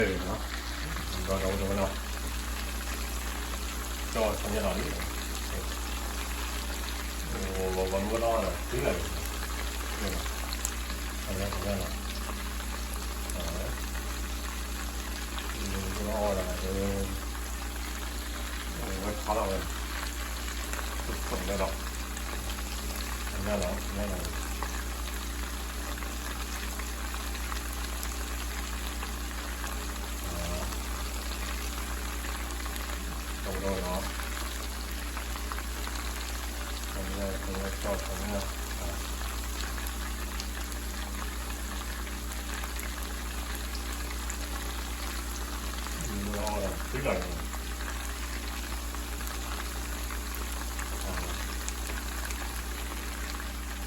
နီၤ, ဒီးဒီးဝဲနီၤ, ကၠီထီၣ်ညါလီၤလံ, ဝဲမုၢ်ကနီၤဒီး သံလီၤလံ, ထီၣ်ညါထီၣ်ညါလီၤ, မုၢ်ကနီၤအီၣ်ဒီး ဝဲထီၣ်လီၤဝဲ, ခိၣ်ခိၣ်န့ၣ်လီၤ, ထီၣ်ညါလီၤ ထီၣ်ညါလီၤ, ဒီးဒီးနီၤ, ထီၣ်ညါထီၣ်ညါ ကၠီထီၣ်ညါ, မုၢ်ကနီၤအီၣ်ဒီး သံလီၤလံ, ထီၣ်ညါထီၣ်ည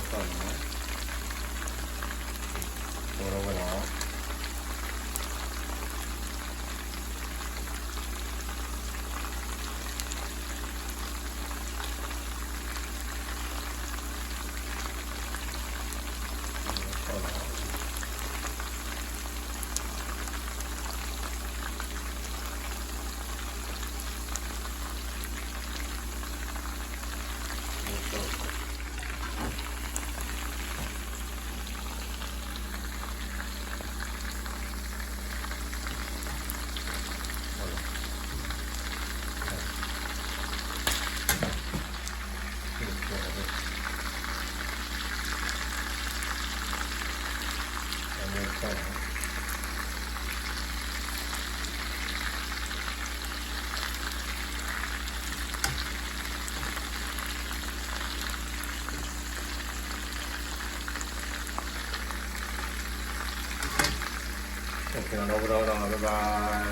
ါ, ဒီးဒီးဝဲနီၤ ဒီးဒီးဒီး bye bye.